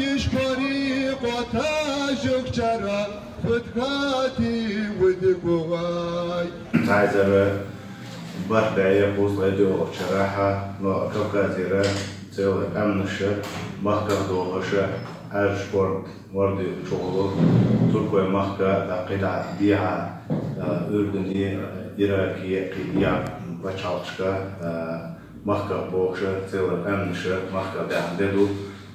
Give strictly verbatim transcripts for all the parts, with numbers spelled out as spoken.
Ишкори къотажук чара футкати удигугъай. Цхьа эзар бархӀ бӀе кхузткъе диъ чарахьа, но Кавказера целый къаьмнаша, махках дохуша, Ӏаьржа спорт, ворди чугӀулу, туркой махка, даккхидӀа дехьа, а, Урдуни, Ираки, кхидӀа пачхьалкхашка, а, махках бохуша, целый къаьмнаша, махках даьхна де ду.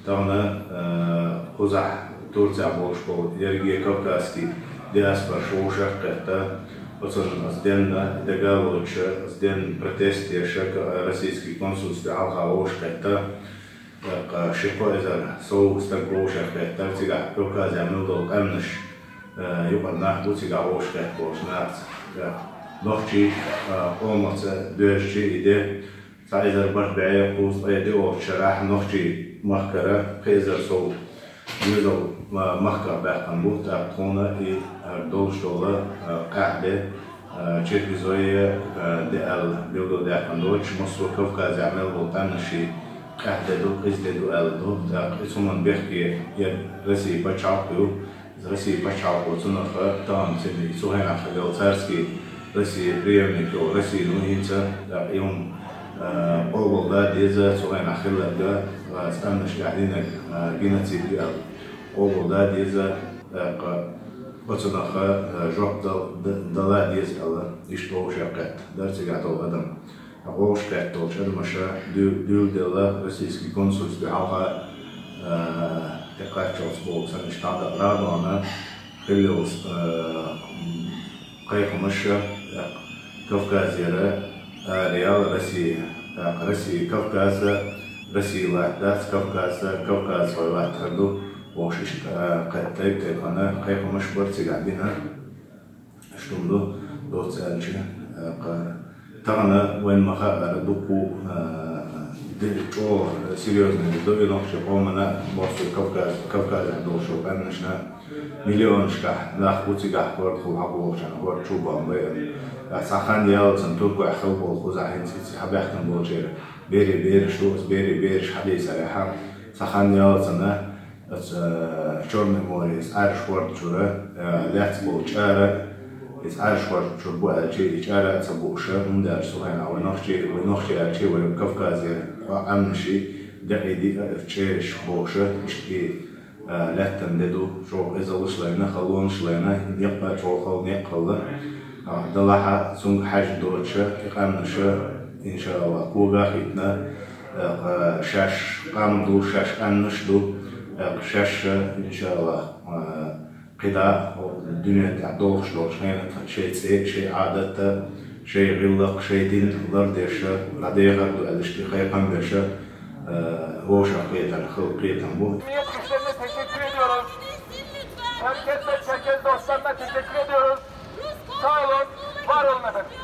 Тахана, э, кхузахь Турцехь болуш болу ерриге кавказский диаспора вовшах кхетта, оцунна ас денна, дагаволча, ас денна протест еш, э, российский консульстве хьалха вовшах кхетта, э, ши-кхо эзар сов стаг вовшах кхетта, цигахь Кавказехь мел долу къаьмнаш, э, юкъара нах бу цигахь вовшах кхетта болчу нахаца. Э, нохчий, э, къомаца доьжучи и де, Цхьа эзар бархӀ бӀе кхузткъе диъ шарахь нохчий махкара пхи эзар сов доьзал, а, махках баьккхина бу, тӀаккха тхуна и, а, долуш долу, а, къаьхьа де, а, Черкизое, а, де аьлла билгалдаьккхина доцуш, массо а Кавказехь мел болу къаьмнаший къаьхьа де ду, къиза де ду аьлла ду. ТӀаккха и цунна бехке я Россия пачхьалкх ю, Россия пачхьалкхо цунах тахана цуьнан цу хенахь хилла царский Россия преемник йолу Россия, ну, хӀинца, тӀаккха и хӀума, а, къобалдан деза, цу хенахь хилларг, а, къаьмнаш тӀехь динарг, а, геноцид ю аьлла, къобалдан деза, тӀаккха оцунах, а, жоп дал-, д-, дала деза аьлла, иштта вовшах кхетта дара цигахь долу адам. Вовшах кхетта долчу адамаша дуьйла-, дуьйладелла российский консульстве хьалха, э, тӀекхаччалц боху санна, иштта дӀа-, дӀадахана хилла йолу, э, кхайкхамаш, э, Кавказера араяла Россия, э, Россия Кавказа, Россия латта дац Кавказа, Кавказхой латтар ду, бохуш иштта, э, кхай-, тайп-тайпана кхайкхамаш бара цигахь дина. Иштта хӀума ду, доцца аьлча, э, кха-, тахана вайн ма хаара дуккху, э, де-, чӀогӀа серьёзный ду и нохчийн къомана, массо а Кавказ, Кавказехь долуш йолу къаьмнашна, миллионашкахь нах бу цигахь хӀорд хӀума хьабохучарна, хӀорд чу бан байъа. Цхьа хан яллалц туркойх хилла болу кхузахь хӀинца хьабаьхкина болчеран берийн бераш ду, аса берийн бераш хьадийцарехь, цхьа хан яллалц Оцу, э, Чёрное море, иза Ӏаьржа хӀорда чуьра, э, лаьцна болу чӀара, иза Ӏаьржа хӀорда чуьра бу аьлча, и чӀара а ца бууша, хӀунда аьлча цу хенахь вай нохчий, вай нохчий аьлча, вай Кавказера къа-, къаьмнаший декъий диъ а чӀераш бохуша, иштта и, э, лаьттан де ду, чӀогӀа эзаллаш лайна, халонаш лайна, некъ а чӀогӀа хала некъ хилла. А, далахьа, цунга хьаьжна доцуша, и къаьмнаша, иншааллахӀ, кога а хӀиттина, тӀаккха шаьш къам ду, шаьш къаьмнаш ду, тӀаккха шаьш, иншааллахӀ, а, кхидӀа дуьнен тӀехь долуш долчу хенахь шайн цӀе, шайн Ӏадат, шайн гӀиллакх, шайн дин лардеш, дӀадехар ду аьлла иштта кхайкхам беш, а, вовшах кхетар хала кхетам бу. Millet güçlerine teşekkür ediyoruz. Herkese, Çerkez dostlarına teşekkür ediyoruz. Sağ olun, var olun efendim.